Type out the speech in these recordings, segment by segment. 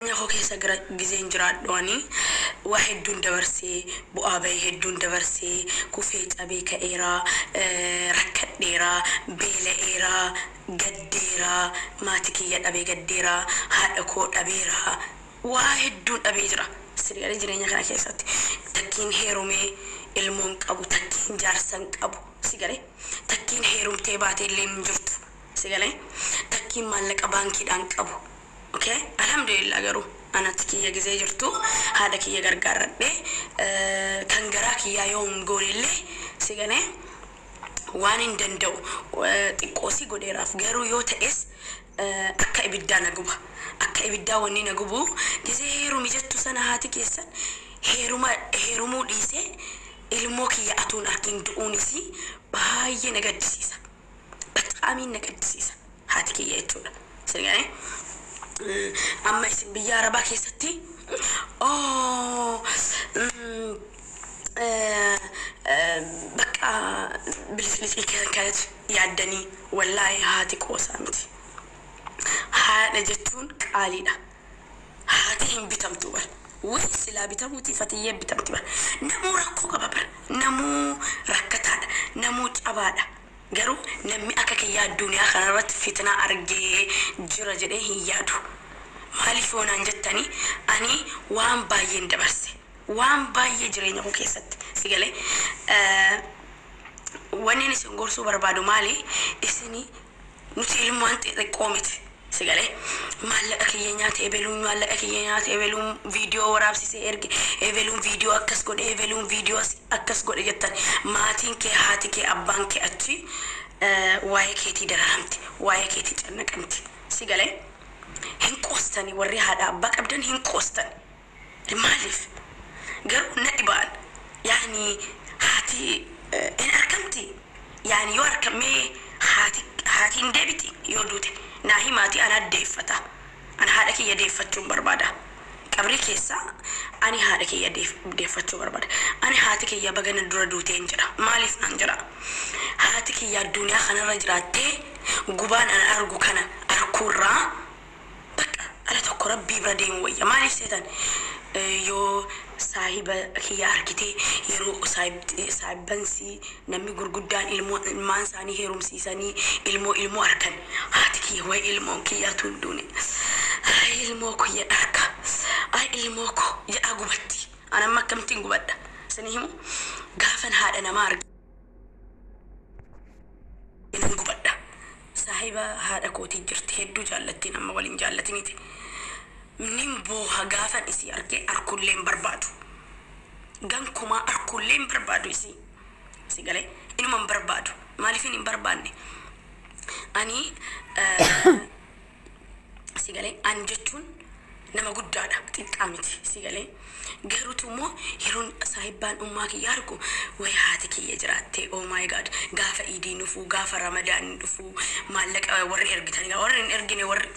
Koo keessa gara gizeen jiraadhu ani waa hedduun dabarsee, bu'aa bahii hedduun dabarsee, kufee cabee ka'eera, rakkadheera, beela'eera, gaddeera, maatii kiyya dhabee gaddeera, haadha koo dhabeera, waa hedduun dhabee jira. Sirgaalee jireenya kana keessatti takkiin heerumee ilmoon qabu, takkiin jaarsan qabu, sigalee takkiin heerumtee baatee illee hin jirtu, sigalee takkiin maallaqa baankiidhaan qabu. Okay, alhamdulillah, garuu anatti kiyya gizee jirtu haadha kiyya gargaarradhe, kan garaa kiyyaa yoo hin goonellee, sigalee waan hin danda'u xiqqoosii godheeraaf. Garuu yoo ta'es akka ibiddaa na guba, akka ibiddaa wanni na gubu gizee heerumi jettu sana haati keessan heeruma heerumuu dhiisee ilmoo kiyya atuun argin du'uunis baay'ee na gaddisiisa, baxaamiin na gaddisiisa haati kiyya jechuudha. Sigalee amma isin biyya arabaa keessatti oh, bakka bilislicii kanatti yaaddanii, wallaahi haati qoosaa miti. Haadha jechuun qaaliidha. Haati hin bitamtu bar. Wai silaa bitamuuti fatiyyee bitamti bar. Namuu rakkoo qaba bar. Namuu rakkataadha. Namuu cabaadha. Garuu namni akka kiyyaa addunyaa kanarratti fitnaa argee jira jedhee hin yaadu. Maaliif yoo naan jettanii, ani waan baay'een dabarse. Waan baay'ee jireenya koo keessatti. Si galee wanni isin gorsuu barbaadu maali? Isini nuti ilmaan xixiqqoo miti. Si galee maallaqa kiyya nyaate ebeluun, maallaqa kiyya nyaate ebeluun, viidiyoo waraabsisee erge ebeluun, viidiyoo akkas godhe ebeluun, viidiyoo akkas godhe jettan, maatiin kee, haati kee, abbaan kee achi waa'ee keetii dararamti, waa'ee keetii cannaqamti. Si galee hin qoostani, warri haadha abbaa qabdan hin qoostan. Maaliif garuu na dhibaan yaani haati hin argamti, yaani yoo argamee haati haati hin deebiti yoo duute naa himaati, ana deeffata. Ana haadha kiyya deeffachuun barbaada. Qabrii keessa ani haadha kiyya deeffachuu barbaada. Ani haati kiyya bagana dura duuteen jedha. Maaliif naan jedha? Haati kiyya addunyaa kanarra jiraattee gubaan ana argu kana arkuurraa bakka ala tokko rabbii bira deemu wayya. Maaliif seetan? Yoo saahiba kiyya argite, yeroo saahibbansi namni gurguddaan ilmoo ilmaan isaanii heerumsiisanii ilmoo ilmoo arkan, haati kiyya way ilmoon kiyyaatu hin duune, ay ilmoo kiyya arka, ay ilmoo ko jedhaa gubatti. Ani amma akkamittiin gubadha sini himu, gaafan haadha namaa arge nan gubadha. Saahiba haadha kootii jirti, hedduu jaallattiin, amma waliin jaallatiniiti. Nin booha gaafan isii arge. Arkullee hin barbaadu, gankumaa arkullee hin barbaadu isii. Si galee inuma hin barbaadu. Maaliifin hin barbaanne? Ani si galee ani jechuun nama guddaadha, xiqqaa miti. Si galee garuutu immoo yeroon saahibbaan ummaa kiyya argu, way haati kiyya jiraatte, oh my God, gaafa iidii dhufuu, gaafa ramadaanni dhufuu maallaqa warri ergitanii, warri hin ergine, warri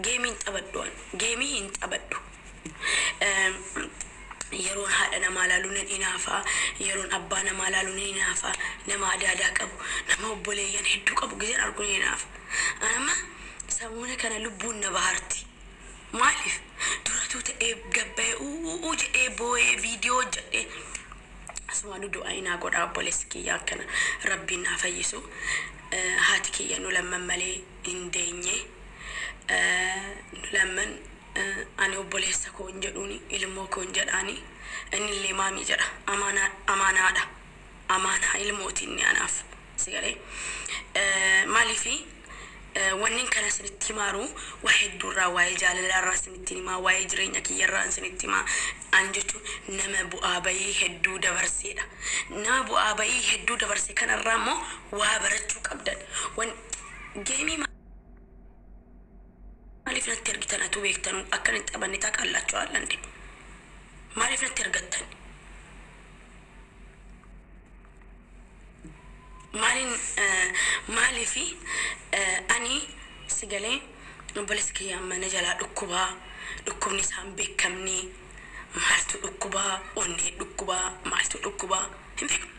geemii hin taphadhu, ani geemii hin taphadhu. Yeroon haadha namaa laalu nan inaafa, yeroon abbaa namaa laalu nan inaafa, nama adaadaa qabu, nama obboleeyyan hedduu qabu giseen argu nan inaafa. Anama samuuna kana lubbuun na baharti. Maaliif duratuu ta'ee gabba'ee uuu jedhee boo'ee viidiyoo hojjedhee asumaan du'aa inaa godhaa, obboleessi kiyya akkana rabbiin naa fayyisu. Haati kiyya nu lamman malee hin deenye. Nu lamman, ani obboleessa koo hin jedhuuni, ilmoo koo hin jedhaani, innillee maamii jedha. Amaanaadha, amaanaa ilmooti inni anaaf. Si galee maaliifi wannin kana isinitti himaaru, waa hedduurraa, waa'ee jaalalaarraa isinitti himaa, waa'ee jireenya kiyyarraa isinitti himaa. An jechuun nama bu'aa bayii hedduu dabarseedha. Nama bu'aa bayii hedduu dabarse kanarraa immoo waa barachuu qabdan. Wan geemii maaliif natti ergitan? Atuu beektanu akkan hin taphanne taaqallaachuu lande, maaliif natti ergattan? Maaliin maaliifi ani si galee obboleessi kiyya mana jalaa dhukkubaa, dhukkubni isaa hin beekamne, maaltu dhukkubaa, onnee dhukkubaa, maaltu dhukkubaa hin beekamu.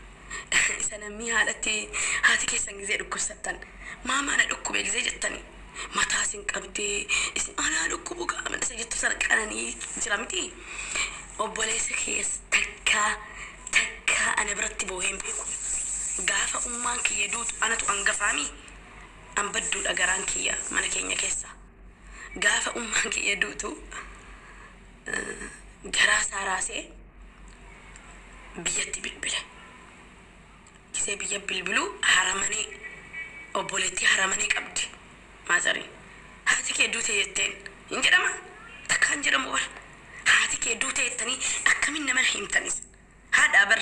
Isa namni haadhatti haati keessan gisee dhukkubsattan maamaa na dhukkube gisee jettani Mataa isin qabdee isin anaa dhukkubu qaama isa jettu sana qananii jira miti. Obboleessa kiyya takkaa takkaa ana biratti boohee hin beeku. Gaafa ummaan kiyya duutu anatu hangafaami. An badduudha garaan kiyya mana keenya keessa. Gaafa ummaan kiyya duutu garaa isaa raasee biyyatti bilbile. Gisee biyya bilbiluu haramanii obboleettii haramanii qabdi. Maazariin haati kee duute jetteen hin jedhama, takka hin jedhamu bar. Haati kee duute jettanii akkamiin nama himtanis haadhaa bar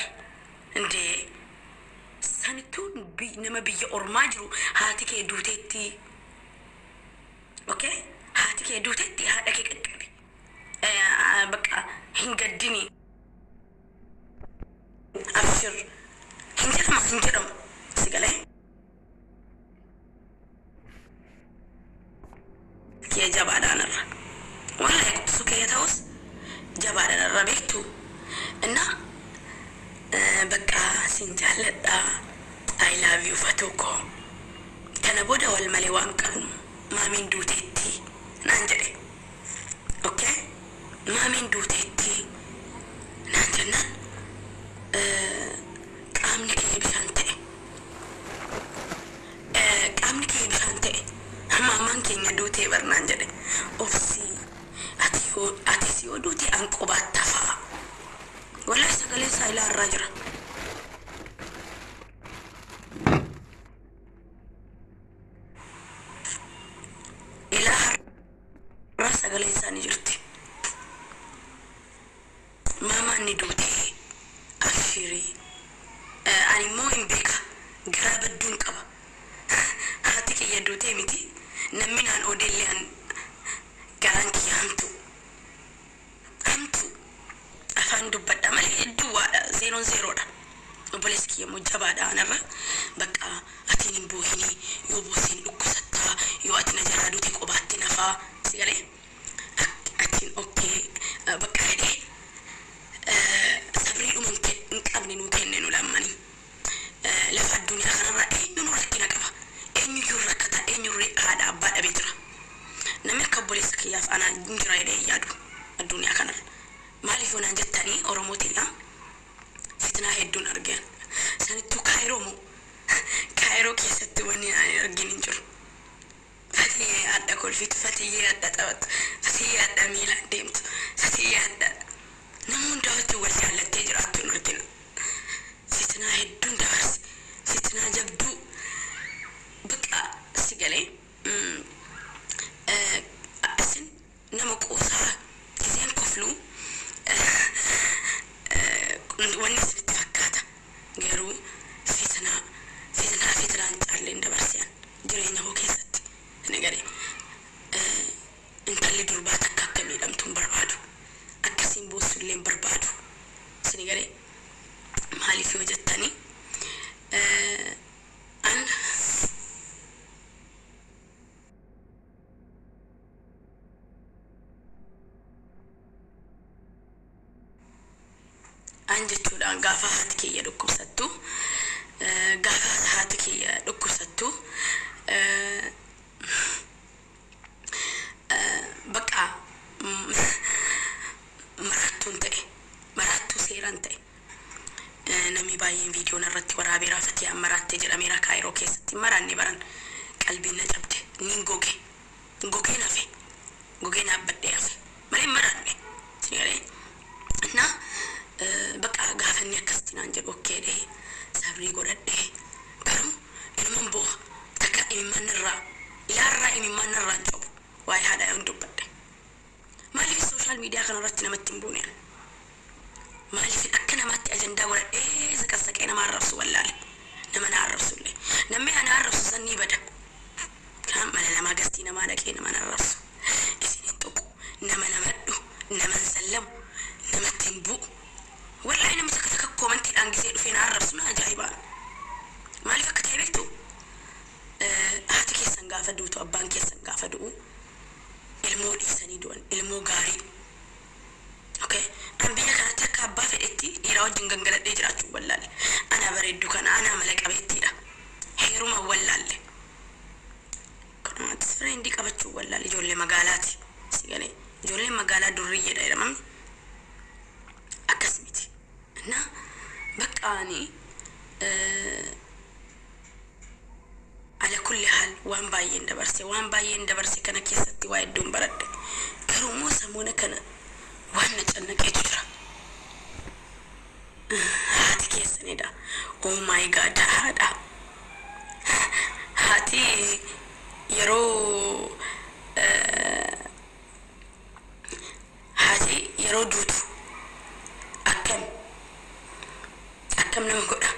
indee sanittuu nama biyya ormaa jiru haati kee duuteetti. Okay, haati kee duuteetti, haadha kee qaqqabi, bakka hin gaddini, abshir hin jedhama, hin jedhamu si galee. Kiyya jabaadhaan irra wallahi quxisuu kiyya ta'us jabaadhaan irra beektu. እና በቃ sin jaalladha, I love you fatuu koo, kana booda wal malee waan qabnu, maamiin duuteetti naan jedhe. Okay, maamiin duuteetti naan jennaan qaamni kiyya bishaan ta'e, qaamni kiyya bishaan ta'e. Maamaan keenya duutee bar naan jedhe. Obsii, ati yoo ati si yoo duute an qobaatti hafaa. Wallahi sagalee isaa ilaa irraa jira. Ilaa har'a sagalee isaa ni jirti. Maamaan ni duute, abshirii. Ani immoo hin beeka, garaa badduun qaba. Haati kiyya duutee miti, namni naan odeellee an garaan kiyya hamtu hamtu, afaan dubbadha malee duwwaadha, zeeroon zeeroodha. Obboleessi kiyya immoo jabaadha anarra. Bakka atiin hin boohinii, yoo booseen dhukkubsattaa, yoo ati na jalaa duute qobaatti nafaa si galee. Atiin okay bakka jedhee sabriidhuma hin qabne nuu kenne nu lammanii. Lafa addunyaa kanarraa eenyuun rakkina qaba, eenyuyyuu rakkata, eenyurree haadha abbaa dhabee jira. Namni akka obboleessa kiyyaaf anaa hin jira jedhee hin yaadu addunyaa kanarra. Maaliif yoo naan jettanii, Oromootiidha, fitnaa hedduun argeen. Sanittuu Kaayiroo moo, Kaayiroo keessatti wanni ani argin hin jiru. Fatiyyee hadha kolfitu, fatiyyee hadha taphattu, fatiyyee hadha miilaan deemtu, fatiyyee hadha nama hundaa wajjin wal jaallattee jiraattu hin argina. Fitnaa hedduun dabarse, fitnaa jabduu bakka si galee. Isin nama qoosaa giseen kofluu wanni isinitti fakkaata, garuu fitnaa fitnaa fitnaan caalleen dabarsean jireenya koo keessatti ni galee. Intalli durbaa takka akka miidhamtu hin barbaadu, akkasiin boossu illee hin barbaadu isin galee. Maaliif yoo jettanii, an an jechuudhaan gaafa haati kiyya dhukkubsattu, gaafa haati kiyya dhukkubsattu bakka maraattuun ta'e, maraattuu seeraan ta'e. Namni baay'een viidiyoon irratti waraabeera, Fatiyaan maraattee jedhameera Kaayiroo keessatti. Maraanne baran qalbiin na cabde, niin goge, gogeen hafe, gogeen dhaabbadhee hafe malee maraanne isin galee. እና በቃ gaafa inni akkasitti naan jedhu okay dhee sabrii godhadhee, garuu inuman boo'a takka imimmaan irraa ilaarraa imimmaan irraa hin cabu. Waa'ee haadhaa yoon dubbadhe, maaliif social media kana irratti namatti hin buune? Maaliif akka namaatti ajandaa godhadhee zaqazzaqee nama arrabsu wallaale? Nama na arrabsu illee, namni ana arrabsu san ni bada. Kan mana namaa gastii namaa dhaqee nama na arrabsu isin hin tuqu, nama namadhu, nama hin sallamu, namatti hin bu'u. Wallahi namni takka takka commentiidhaan gisee dhufee na arrabsu na ajaa'ibaa. Maaliif akka ta'e beektu? Haati keessan gaafa duutu, abbaan keessan gaafa du'u, ilmoo dhiisanii du'an, ilmoo gaarii. Okay, an biyya kanatti akka abbaa fedhetti dhiiraa wajjin gangaladhee jiraachuu wallaalle. Ana bareedduu kana, ana mala qabeettiidha, heeruma wallaalle. Kunumaatti Best friend qabachuu wallaal ijoollee magaalaati. Si galee, ijoolleen magaalaa durriyyeedha jedhamamni. Akkas miti. Na bakka ani ala kulli haal waan baay'een dabarse, waan baay'een dabarse. Kana keessatti waa hedduun baradhe. Garuu immoo samuuna kana waan na cannaqeetu jira. Haati keessanidha. Oh my God, haadha. Haati yeroo haati yeroo duutu akkam akkam nama godha?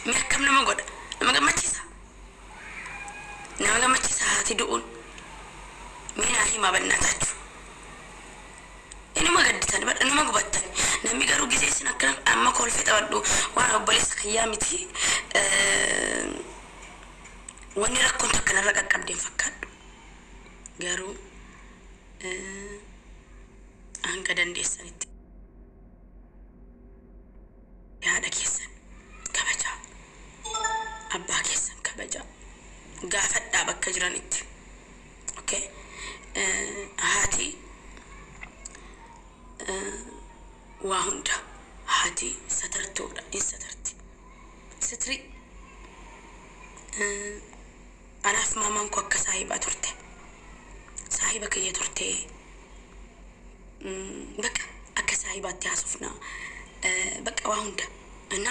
Mi akkam nama godha? Nama gammachiisa? Nama gammachiisa haati du'uun? Mee naa himaa bannaataachuu. Inuma gadditan, inuma gubattan. Namni garuu gisee isin akkana amma kolfee taphadhu waan obboleessa kiyyaa miti. Wanni rakkoon takka narra qaqqabdeen fakkaadhu. Garuu hanga dandeessanitti haadha keessan kabajaa, abbaa keessan kabajaa, gaafadhaa bakka jiranitti. Okay? Haati waa hunda, haati satartuudha, in satarti. Sitri anaaf maamaan koo akka saahibaa turte. Saahiba kiyya turte. Bakka akka saahibaatti haasofna. Bakka waa hunda. እና